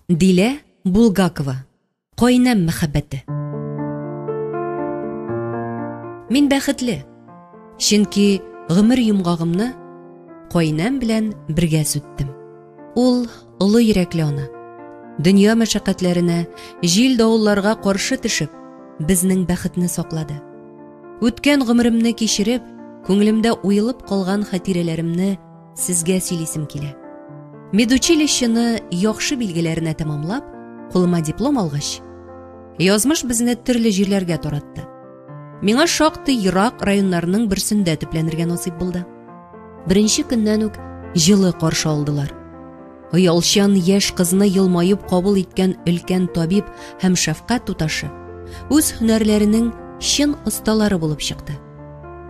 Дилә Булгакова. Кайнәм мәхәббәте. Мин бәхетле, чөнки гомер йомгагымны кайнәм белән бергә сүттем. Ул олы йөрәкле ана. Дөнья мәшәкатьләренә, җил-давылларга каршы төшеп, безнең бәхетне саклады. Үткән гомеремне кичереп, күңелемдә уелып калган хатирәләремне сезгә сөйлисем килә. Медучилищены яхшы билгеләренә тәмамлап, кулыма диплом алгач, язмыш безне төрле җирләргә таратты. Миңа шактый ерак районнарның берсендә төпләнергә насыйп булды. Беренче көннән үк җылы каршы алдылар. Оялчан яшь кызны елмаеп кабул иткән өлкән табиб һәм шәфкать туташы үз һөнәрләренең чын осталары булып чыкты.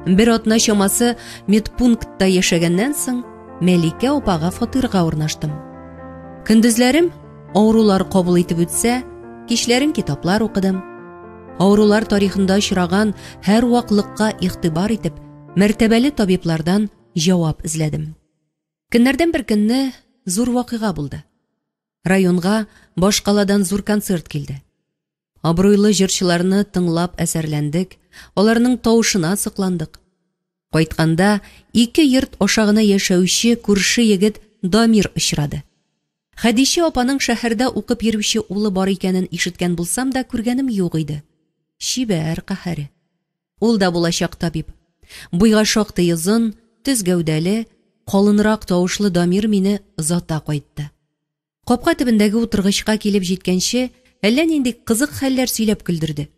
Бер атна чамасы медпунктта яшәгәннән соң, Мәликә апага фатирга урнаштым. Көндезләрем авырулар кабул итеп үтсә, кичләрен китаплар укыдым. Авырулар тарихында очраган һәр ваклыкка игътибар итеп, мәртәбәле табиблардан җавап эзләдем. Көннәрдән бер көнне зур вакыйга булды. Районга башкаладан зур концерт килде. Абруйлы җырчыларны тыңлап әсәрләндек, аларның тавышына сокландык. Кайтканда ике йорт аша гына яшәүче күрше егет Дамир очрады. Хәдичә апаның шәһәрдә укып йөрүче улы бар икәнен ишеткән булсам да күргәнем юк иде. Чибәр каһәре. Ул да булачак табиб. Буйга шактый озын, төз гәүдәле, калынрак тавышлы Дамир мине озата кайтты. Капка төбендәге утыргычка килеп җиткәнче, әллә нинди кызык хәлләр сөйләп көлдерде.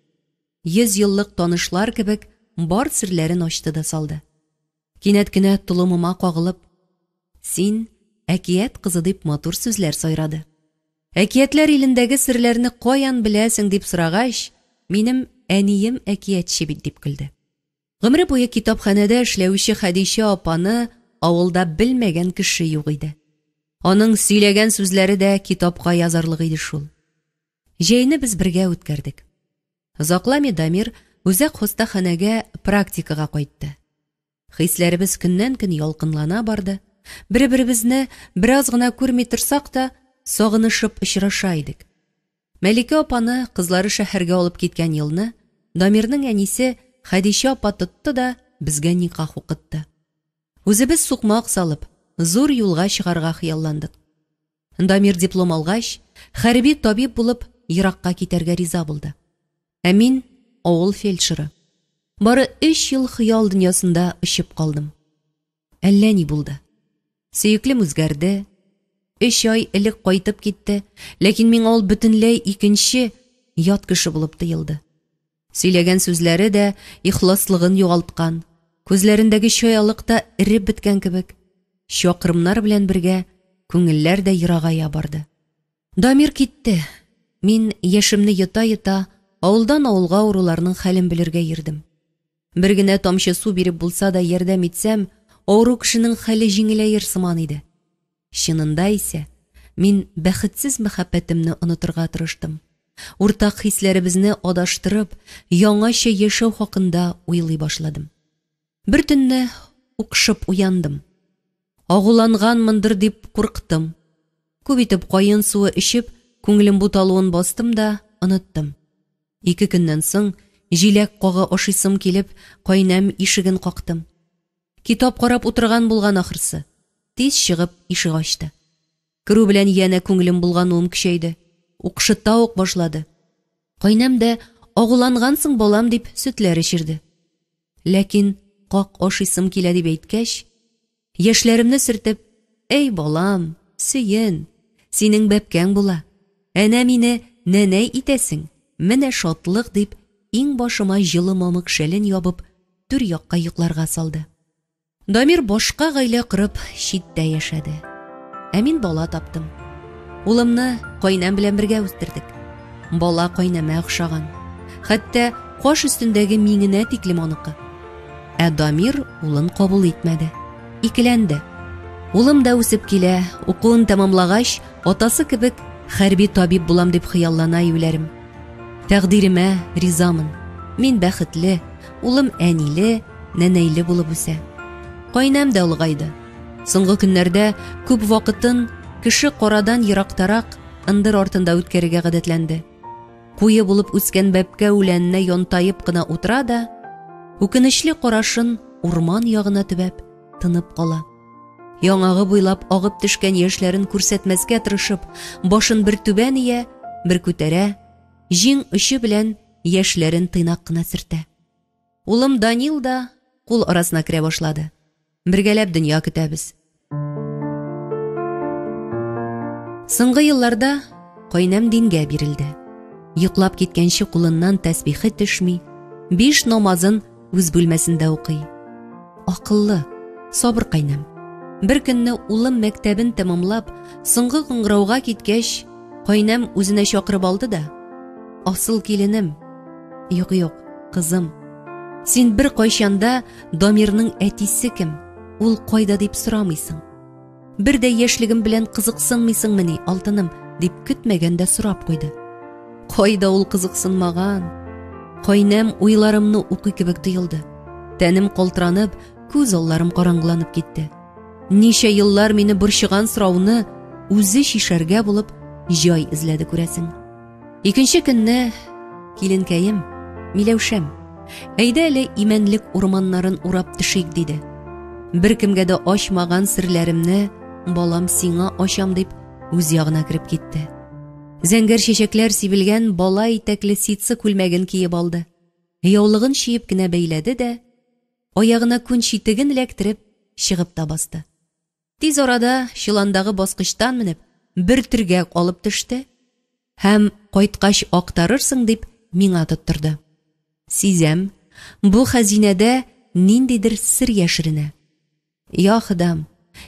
Йөз еллык танышлар кебек бар серләрен ачты да салды. Кинәт кенә толымыма кагылып, Син әкият кызы дип матур сүзләр сайрады. Әкиятләр илендәге серләрне каян беләсең дип сорагач, минем әнием әкиятче бит дип көлде. Гомере буе китапханәдә эшләүче Хәдичә апаны авылда белмәгән кеше юк иде. Аның сөйләгән сүзләре дә китапка язарлык иде шул. Җәйне без бергә үткәрдек. Озакламый Дамир үзәк хастаханәгә практикага кайтты. Хисләребез көннән-көн ялкынлана барды. Бер-беребезне бераз гына күрми торсак та, сагынышып очраша идек. Мәликә апаны кызлары шәһәргә алып киткән елны Дамирның әнисе Хәдичә апа тотты да безгә никах укытты. Үзебез сукмак салып, зур юлга чыгарга хыялландык. Дамир диплом алгач, хәрби табиб булып еракка китәргә риза булды. Ә мин авыл фельдшеры. Бары өч ел хыял дөньясында очып калдым. Әллә ни булды. Сөеклем үзгәрде. Өч ай элек кайтып китте, ләкин миңа ул бөтенләй икенче, ят кеше булып тоелды. Сөйләгән сүзләре дә ихласлыгын югалткан, күзләрендәге чаялык та эреп беткән кебек. Чакрымнар белән бергә күңелләр дә ерагая барды. Дамир китте. Мин, яшемне йота-йота, авылдан авылга авыруларның хәлен белергә йөрдем. Бер генә тамчы су биреп булса да ярдәм итсәм, авыру кешенең хәле җиңеләер сыман иде. Чынында исә, мин бәхетсез мәхәббәтемне онытырга тырыштым. Уртак хисләребезне адаштырып, яңача яшәү хакында уйлый башладым. Бер төнне укшып уяндым. Агуланганмындыр дип курктым. Күп итеп каен суы эчеп, күңелем буталуын бастым да оныттым. Ике көннән соң, җиләк кагы ашыйсым килеп, кайнәм ишеген кактым. Китап карап утырган булган ахрысы. Тиз чыгып ишек ачты. Керү белән янә күңелем болгануым көчәйде. Укшыта ук башлады. Кайнәм дә, агулангансың, балам, дип сөтләр эчерде. Ләкин как ашыйсым килә дип әйткәч, яшьләремне сөртеп, Әй, балам, сөен, синең бәбкәң була. Әнә мине нәнәй итәсең, менә шатлык, дип, иңбашыма җылы мамык шәлен ябып, түр якка йокларга салды. Дамир башка гаилә корып читтә яшәде. Ә мин бала таптым. Улымны кайнәм белән бергә үстердек. Бала кайнәмә охшаган. Хәтта каш өстендәге миңенә тиклем аныкы. Ә Дамир улын кабул итмәде. Икеләнде. Улым да үсеп килә, укуын тәмамлагач, атасы кебек хәрби табиб булам дип хыяллана юләрем. Тәкъдиремә ризамын. Мин бәхетле, улым әниле, нәнәйле булып үсә. Кайнәм дә олыгайды. Соңгы көннәрдә күп вакытын кеше карадан ерактарак, ындыр артында үткәрергә гадәтләнде. Куе булып үскән бәбкә үләненә янтаеп кына утыра да, үкенечле карашын урман ягына төбәп, тынып кала. Яңагы буйлап агып төшкән яшьләрен күрсәтмәскә тырышып, башын бер түбән ия, бер күтәрә, җиң очы белән яшьләрен тыйнак кына сөртә. Улым Данил да кул арасына керә башлады. Бергәләп дөнья көтәбез. Соңгы елларда кайнәм дингә бирелде. Йоклап киткәнче кулыннан тәсбихе төшми, биш намазын үз бүлмәсендә укый. Акыллы, сабыр кайнәм. Бер көнне улым мәктәбен тәмамлап, соңгы кыңгырауга киткәч, кайнәм үзенә чакырып алды да: "Асыл киленем, юк, юк, кызым, син бер кайчанда Дамирның әтисе кем, ул кайда дип сорамыйсың. Бер дә яшьлегем белән кызыксынмыйсыңмыни, алтыным, дип көтмәгәндә сорап куйды. Кайда ул кызыксынмаган? Кайнәм уйларымны укый кебек тоелды. Тәнем калтыранып, күз алларым караңгыланып китте. Ничә еллар мине борчыган сорауны үзе чишәргә булып җай эзләде күрәсең. Икенче көнне киленкәем, Миләүшәм, әйдә әле имәнлек урманнарын урап төшик, диде. Беркемгә дә ачмаган серләремне балам сиңа ачам дип үз ягына кереп китте. Зәңгәр чәчәкләр сибелгән бала итәкле ситсы күлмәген киеп алды. Яулыгын чиеп кенә бәйләде дә, аягына күн читеген эләктереп, чыгып та басты. Тиз арада чоландагы баскычтан менеп, бер төргәк алып төште һәм кайткач актарырсың дип миңа тоттырды. Сизәм, бу хәзинәдә ниндидер сер яшеренә. Я Ходам,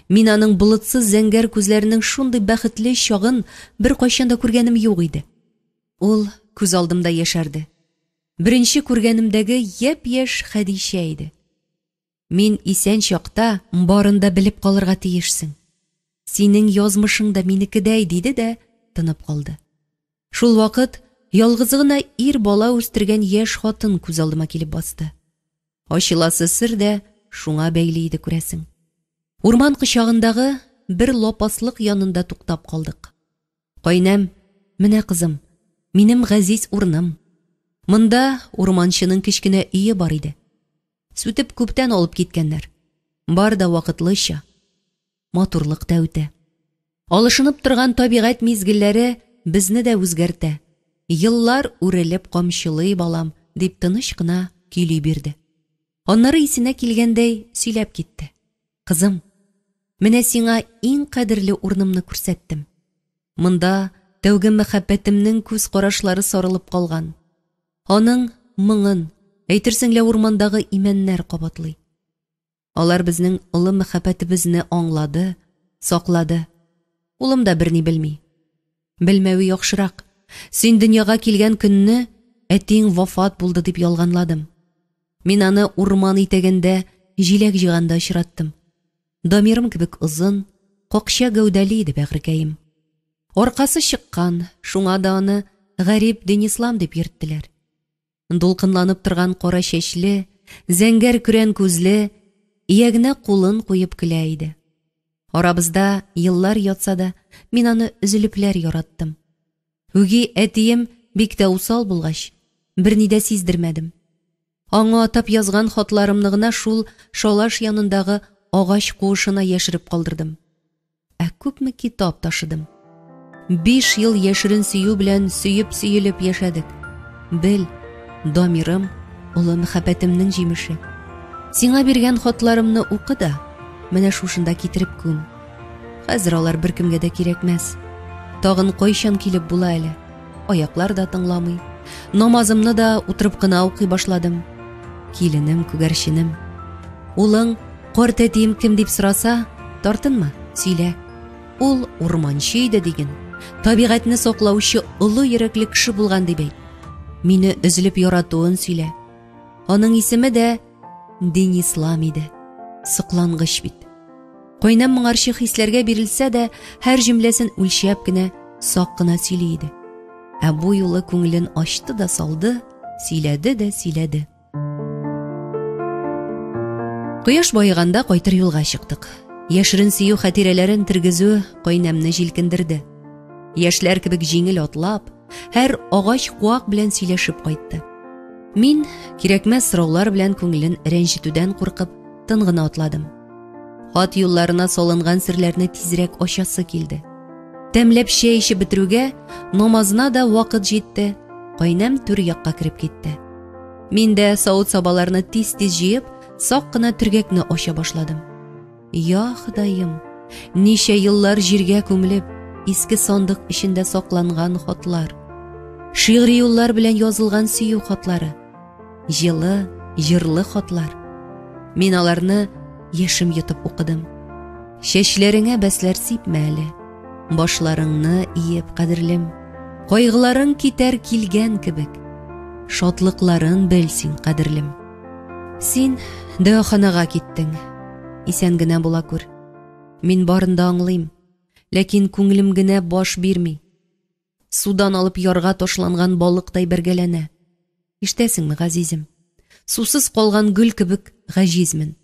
мин аның болытсыз зәңгәр күзләренең шундый бәхетле чагын беркайчан да күргәнем юк иде. Ул күз алдымда яшәрде. Беренче күргәнемдәге япь-яшь Хәдичә иде. Мин исән чакта барын да белеп калырга тиешсең. Синең язмышың да минекедәй, диде дә тынып калды. Шул вакыт ялгызы гына ир бала үстергән яшь хатын күз алдыма килеп басты. Ачыласы сер дә шуңа бәйле иде, күрәсең. Урман кочагындагы бер лапаслык янында туктап калдык. Кайнәм, менә кызым, минем газиз урыным. Монда урманчының кечкенә өе бар иде. Сүтеп күптән алып киткәннәр. Бар да вакытлыча. Матурлык та үтә. Алышынып торган табигать мизгелләре безне дә үзгәртә. Еллар үрелеп камчылый, балам, дип тыныч кына көйли бирде. Аннары исенә килгәндәй сөйләп китте. Кызым, менә сиңа иң кадерле урынымны күрсәттем. Монда тәүге мәхәббәтемнең күз карашлары сарылып калган. Аның моңын, әйтерсең лә урмандагы имәннәр кабатлый. Алар безнең олы мәхәббәтебезне аңлады, саклады. Улым да берни белми. Белмәве яхшырак. Син дөньяга килгән көнне әтиең вафат булды дип ялганладым. Мин аны урман итәгендә җиләк җыйганда очраттым. Дамирым кебек озын, какча гәүдәле иде бәгырькәем. Аркасы чыккан, шуңа да аны гарип Денислам дип йөрттеләр. Дулкынланып торган кара чәчле, зәңгәр көрән күзле, иягенә кулын куеп көлә иде. Арабызда еллар ятса да, мин аны өзелепләр яраттым. Үги әтием бик тә усал булгач, берни дә сиздермәдем. Аңа атап язган хатларымны гына шул шалаш янындагы агач куышына яшереп калдырдым. Ә күпме китап ташыдым. 5 ел яшерен сөю белән сөеп-сөелеп яшәдек. Бел, Дамирым, олы мәхәббәтемнең җимеше. Сиңа биргән хатларымны укы да, менә шушында китереп күм. Хәзер алар беркемгә дә кирәкмәс. Тагын кайчан килеп була әле? Аяклар да тыңламый. Намазымны да утырып кына укый башладым. Киленем, күгәрченем. Улың, карт әтием кем дип сораса, тартынма, сөйлә. Ул урманчы иде диген. Табигатьне саклаучы олы йөрәкле кеше булган дип әйт. Мине өзелеп яратуын сөйлә. Аның исеме дә Денислам иде. Соклангыч бит. Кайнам моңарчы хисләргә бирелсә дә, һәр җөмләсен үлчәп кенә, сак кына сөйли иде. Ә бу юлы күңелен ачты да салды, сөйләде дә сөйләде. Кояш баеганда кайтыр юлга чыктык. Яшерен сөю хатирәләрен тергезү кайнәмне җилкендерде. Яшьләр кебек җиңел атлап, һәр агач куак белән сөйләшеп кайтты. Мин, кирәкмәс сораулар белән күңелен рәнҗетүдән куркып, тын гына атладым. Хат юлларына салынган серләрне тизрәк ачасы килде. Тәмләп чәй эчеп бетерүгә, намазына да вакыт җитте, кайнәм түр якка кереп китте. Мин дә савыт-сабаларны тиз-тиз җыеп, сак кына төргәкне ача башладым. Я Ходаем, ничә еллар җиргә күмелеп, иске сандык эчендә сакланган хатлар. Шигъри юллар белән язылган сөю хатлары. Җылы, җырлы хатлар. Мин аларны яшем йотып укыдым. Чәчләреңә бәсләр сипмә әле. Башларыңны иеп, кадерлем. Кайгыларың китәр килгән кебек. Шатлыкларын бел син, кадерлем. Син дәваханага киттең. Исән генә була күр. Мин барын да аңлыйм. Ләкин күңелем генә баш бирми. Судан алып ярга ташланган балыктай бәргәләнә. Ишетәсеңме, газизем? Сусыз калган гөл кебек гаҗизмен.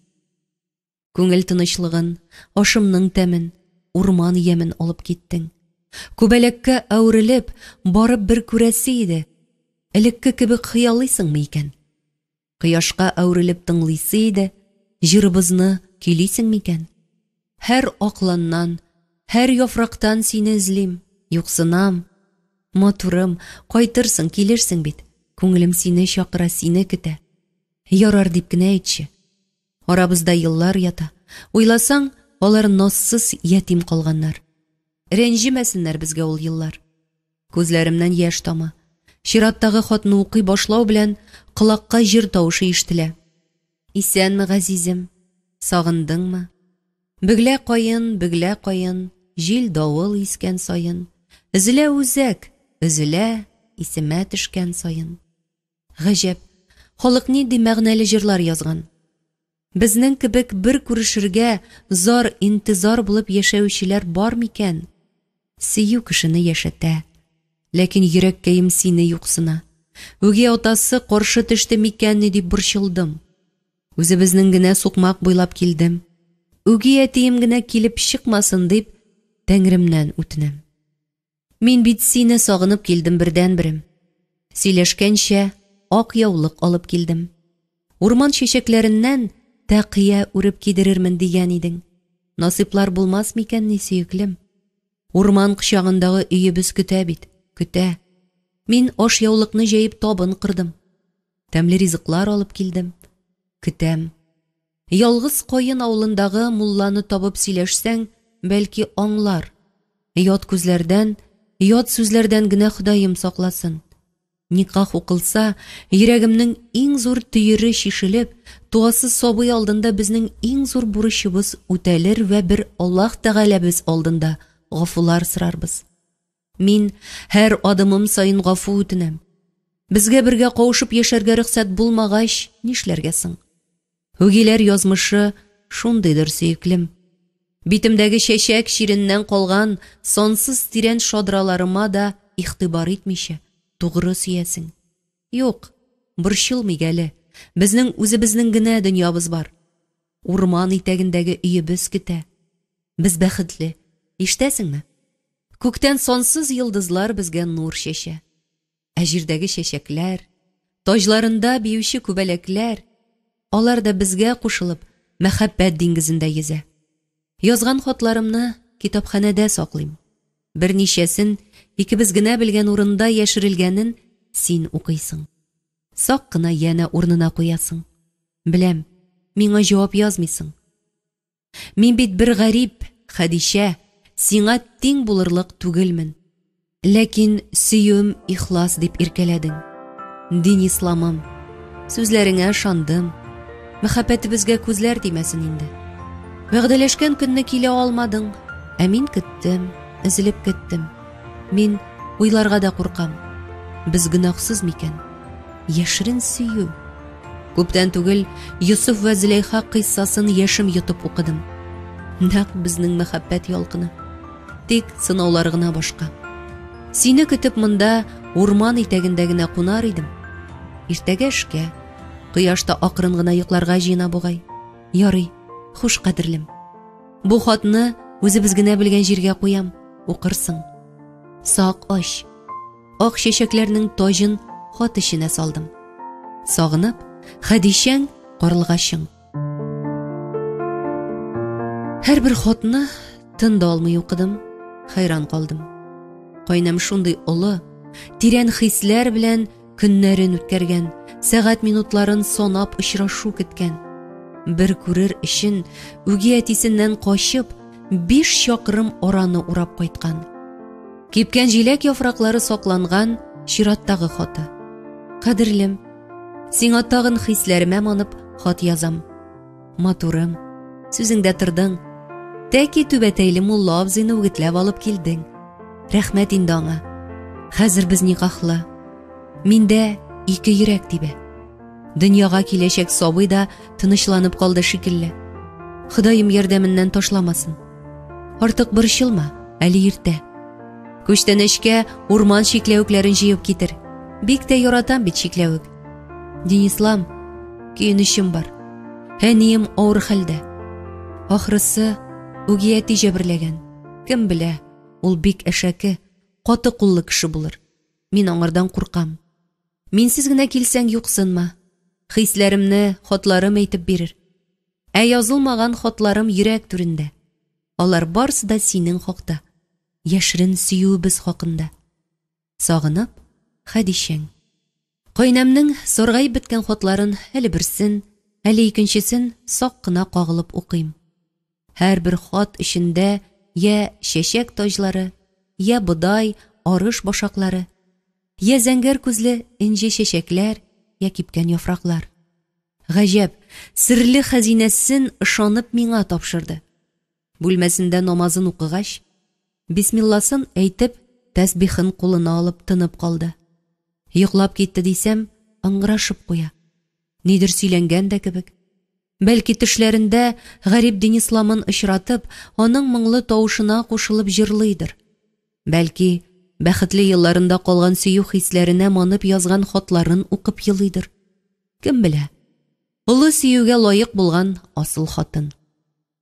Күңел тынычлыгын, ашымның тәмен, урман ямен алып киттең. Күбәләккә әверелеп, барып бер күрәсе иде. Элекке кебек хыяллыйсыңмы икән? Кояшка әверелеп тыңлыйсы иде, җырыбызны көйлисең микән? Һәр акланнан, һәр яфрактан сине эзлим, юксынам. Матурым, кайтырсың, килерсең бит. Күңелем сине чакыра, сине көтә. Ярар дип кенә әйтче. Арабызда еллар ята. Уйласаң, алар назсыз ятим калганнар. Рәнҗемәсеннәр безгә ул еллар. Күзләремнән яшь тама. Чираттагы хатны укый башлау белән колакка җыр тавышы ишетелә. Исәнме, газизем? Сагындыңмы? Бөглә каен, бөглә каен, җил-давыл искән саен, өзелә үзәк, өзелә исемә төшкән саен. Гаҗәп, халык нинди мәгънәле җырлар язган. Безнең кебек бер күрешергә зар-интизар булып яшәүчеләр бар микән? Сөю кешене яшәтә. Ләкин йөрәккәем сине юксына. Үги атасы каршы төште микәнни дип борчылдым. Үзебезнең генә сукмак буйлап килдем. Үги әтием генә килеп чыкмасын дип, Тәңремнән үтенәм. Мин бит сине сагынып килдем бердәнберем. Сөйләшкәнчә, ак яулык алып килдем. Урман чәчәкләреннән тәкыя үреп кидерермен дигән идең. Насыйплар булмас микәнни, сөеклем? Урман кочагындагы өебез көтә бит, көтә. Мин ашъяулыкны җәеп табын кордым. Тәмле ризыклар алып килдем. Көтәм. Ялгыз каен авылындагы мулланы табып сөйләшсәң, бәлки аңлар. Ят күзләрдән, ят сүзләрдән генә Ходаем сакласын. Никах укылса, йөрәгемнең иң зур төере чишелеп, туасы сабый алдында безнең иң зур бурычыбыз үтәлер вә бер Аллаһ Тәгаләбез алдында гафулар сорарбыз. Мин һәр адымым саен гафу үтенәм. Безгә бергә кавышып яшәргә рөхсәт булмагач, нишләргә соң? Үгиләр язмышы шундыйдыр, сөеклем. Битемдәге чәчәк чиреннән калган сансыз тирән шадраларыма да игътибар итмичә, тугры сөясең. Юк, борчылмыйк әле, безнең үзебезнең генә дөньябыз бар. Урман итәгендәге өебез көтә. Без бәхетле, ишетәсеңме? Күктән сансыз йолдызлар безгә нур чәчә. Ә җирдәге чәчәкләр, таҗларында биюче күбәләкләр, алар да безгә кушылып, мәхәббәт диңгезендә йөзә. Язган хатларымны китапханәдә саклыйм. Берничәсен икебез генә белгән урында яшерелгәнен син укыйсың. Сак кына янә урынына куясың. Беләм, миңа җавап язмыйсың. Мин бит бер гарип, Хәдичә, сиңа тиң булырлык түгелмен. Ләкин сөюем ихлас дип иркәләдең. Дин исламым, сүзләреңә ышандым. Мәхәббәтебезгә күзләр тимәсен инде. Вәгъдәләшкән көнне килә алмадың, ә мин көттем, өзелеп көттем. Мин уйларга да куркам. Без гөнаһсыз микән? Яшерен сөю. Күптән түгел Йосыф вә Зөләйха кыйссасын яшем йотып укыдым. Нәкъ безнең мәхәббәт ялкыны. Тик сынаулар гына башка. Сине көтеп монда урман итәгендә генә кунар идем. Иртәгә эшкә. Кояш та акрын гына йокларга җыена бугай. Ярый, хуш, кадерлем. Бу хатны үзебез генә белгән җиргә куям, укырсың. Сак ач. Ак чәчәкләрнең таҗын хат эченә салдым. Сагынып, Хәдичәң, карлыгачың. Һәрбер хатны тын да алмый укыдым, хәйран калдым. Кайнам шундый олы, тирән хисләр белән көннәрен үткәргән, сәгать-минутларын санап очрашу көткән. Бер күрер өчен үги әтисеннән качып, 5 чакрым араны урап кайткан. Кипкән җиләк яфраклары сакланган чираттагы хаты. Кадерлем, сиңа тагын хисләремә манып хат язам. Матурым, сүзеңдә тордың. Тәки түбәтәйле мулла абзыйны үгетләп алып килдең. Рәхмәт инде аңа. Хәзер без никахлы. Миндә ике йөрәк тибә. Дөньяга киләчәк сабый да тынычланып калды шикелле. Ходаем ярдәменнән ташламасын. Артык борчылма, әле иртә. Күчтәнәчкә урман чикләвекләрен җыеп китер. Бик тә яратам бит чикләвек. Денислам, көенечем бар. Әнием авыр хәлдә. Ахрысы, үги әти җәберләгән. Кем белә, ул бик әшәке, каты куллы кеше булыр. Мин аңардан куркам. Минсез генә килсәң юксынма. Хисләремне хатларым әйтеп бирер. Ә язылмаган хатларым йөрәк түрендә. Алар барысы да синең хакта, яшерен сөюебез хакында. Сагынып, Хәдичәң. Кайнәмнең саргаеп беткән хатларын әле берсен, әле икенчесен сак кына кагылып укыйм. Һәрбер хат эчендә йә чәчәк таҗлары, йә бодай, арыш башаклары, йә зәңгәр күзле энҗе чәчәкләр, йә кипкән яфраклар. Гаҗәп, серле хәзинәсен ышанып миңа тапшырды. Бүлмәсендә намазын укыгач, бисмилласын әйтеп, тәсбихын кулына алып тынып калды. Йоклап китте дисәм, ыңгырашып куя. Нидер сөйләнгән дә кебек. Бәлки төшләрендә гарип Денисламын очратып, аның моңлы тавышына кушылып җырлыйдыр. Бәлки, бәхетле елларында калган сөю хисләренә манып язган хатларын укып елыйдыр. Кем белә? Олы сөюгә лаек булган асыл хатын.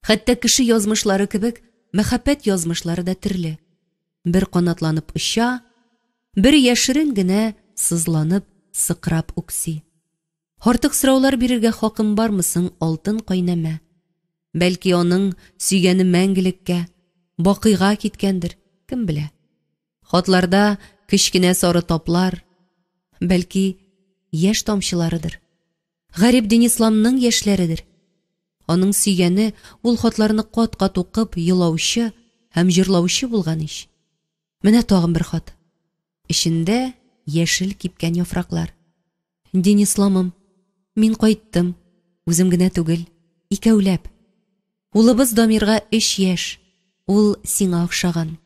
Хәтта кеше язмышлары кебек, мәхәббәт язмышлары да төрле. Бер канатланып оча, бер яшерен генә сызланып, сыкрап үкси. Артык сораулар бирергә хакым бармы соң алтын кайнәмә? Бәлки аның сөйгәне мәңгелеккә, бакыйга киткәндер, кем белә. Хатларда кечкенә сары таплар, бәлки яшь тамчыларыдыр. Гарип Денисламның яшьләредер. Аның сөйгәне ул хатларны кат-кат укып елаучы һәм җырлаучы булган ич. Менә тагын бер хат. Эчендә яшел кипкән яфраклар. Денисламым, мин кайттым. Үзем генә түгел, икәүләп. Улыбыз Дамирга 3 яшь. Ул сиңа охшаган.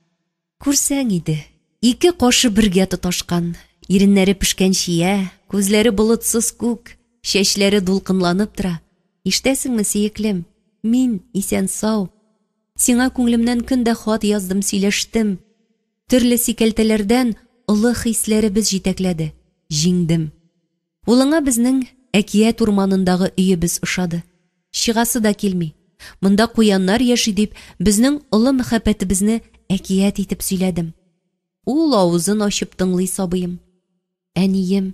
Күрсәң иде, ике кашы бергә тоташкан, иреннәре пешкән чия, күзләре болытсыз күк, чәчләре дулкынланып тора. Ишетәсеңме, сөеклем? Мин исән-сау. Сиңа күңелемнән көн дә хат яздым, сөйләштем. Төрле сикәлтәләрдән олы хисләребез җитәкләде. Җиңдем. Улыңа безнең әкият урманындагы өебез ошады. Чыгасы да килми. Монда куяннар яши дип, безнең олы мәхәббәтебезне әкият итеп сөйләдем. Ул авызын ачып тыңлый сабыем. Әнием,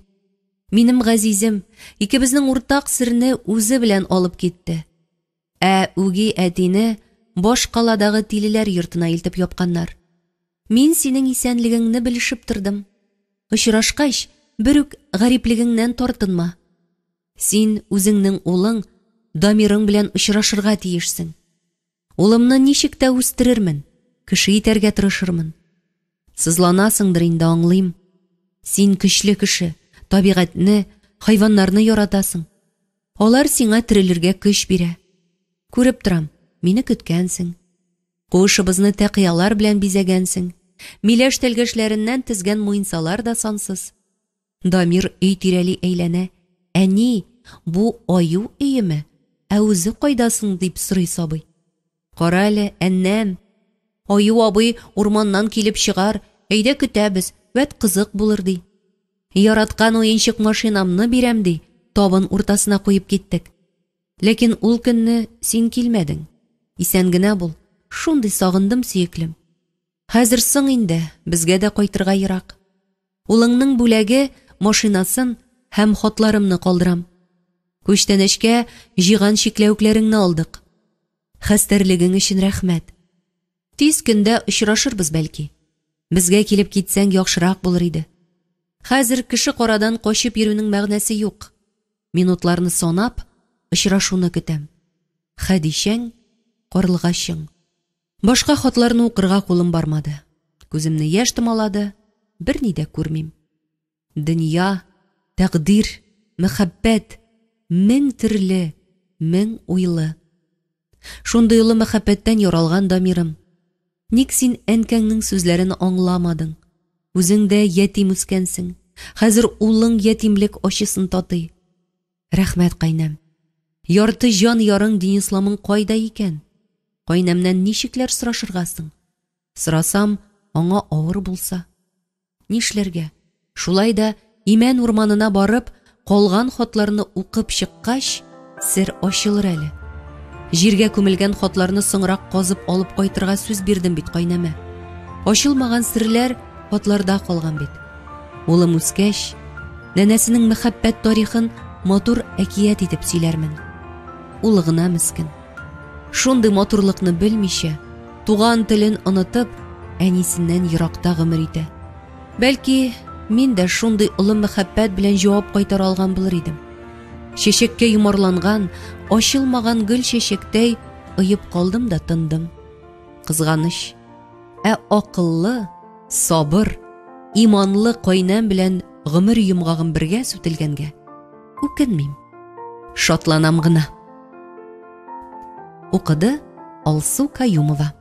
минем газизем, икебезнең уртак серне үзе белән алып китте. Ә үги әтине баш каладагы тилеләр йортына илтеп япканнар. Мин синең исәнлегеңне белешеп тордым. Очрашкач, бер үк гариплегеңнән тартынма. Син үзеңнең улың Дамирың белән очрашырга тиешсең. Улымны ничек тә үстерермен, кеше итәргә тырышырмын. Сызланасыңдыр инде, аңлыйм. Син көчле кеше, табигатьне, хайваннарны яратасың. Алар сиңа терелергә көч бирә. Күреп торам, мине көткәнсең. Куышыбызны тәкыялар белән бизәгәнсең. Миләш тәлгәшләреннән тезгән муенсалар да сансыз. Дамир өй тирәли әйләнә. Әни, бу аю өеме? Ә үзе кайда соң, дип сорый сабый. Кара әле, әннәм. Аю абый урманнан килеп чыгар, әйдә көтәбез, вәт кызык булыр, ди. Яраткан уенчык машинамны бирәм, ди, табын уртасына куеп киттек. Ләкин ул көнне син килмәдең. Исән генә бул, шундый сагындым, сөеклем. Хәзер соң инде, безгә дә кайтырга ерак. Улыңның бүләге, машинасын һәм хатларымны калдырам. Күчтәнәчкә җыйган чикләвекләреңне алдык. Хәстәрлегең өчен рәхмәт. Тиз көндә очрашырбыз бәлки. Безгә килеп китсәң яхшырак булыр иде. Хәзер кеше карадан качып йөрүнең мәгънәсе юк. Минутларны санап, очрашуны көтәм. Хәдичәң, карлыгачың. Башка хатларны укырга кулым бармады. Күземне яшь томалады, берни дә күрмим. Дөнья, тәкъдир, мәхәббәт, мең төрле, мең уйлы. Шундый олы мәхәббәттән яралган Дамирым. Ник син әнкәңнең сүзләрен аңламадың? Үзең дә ятим үскәнсең. Хәзер улың ятимлек ачысын татый. Рәхмәт, кайнәм. Ярты җан ярың Динисламың кайда икән? Кайнәмнән ничекләр сорашырга соң? Сорасам, аңа авыр булса. Нишләргә? Шулай да Имән урманына барып, калган хатларны укып чыккач, сер ачылыр әле. Җиргә күмелгән хатларны соңрак казып алып кайтырга сүз бирдем бит кайнәмә. Ачылмаган серләр хатларда калган бит. Улым үскәч, нәнәсенең мәхәббәт тарихын матур әкият итеп сөйләрмен. Улы гына мескен. Шундый матурлыкны белмичә, туган телен онытып, әнисеннән еракта гомер итә. Бәлки, мин дә шундый олы мәхәббәт белән җавап кайтара алган булыр идем. Чәчәккә йомарланган, ачылмаган гөл чәчәктәй оеп калдым да тындым. Кызганыч. Ә акыллы, сабыр, иманлы кайнәм белән гомер йомгагым бергә сүтелгәнгә үкенмим. Шатланам гына. Укыды Алсу Каюмова.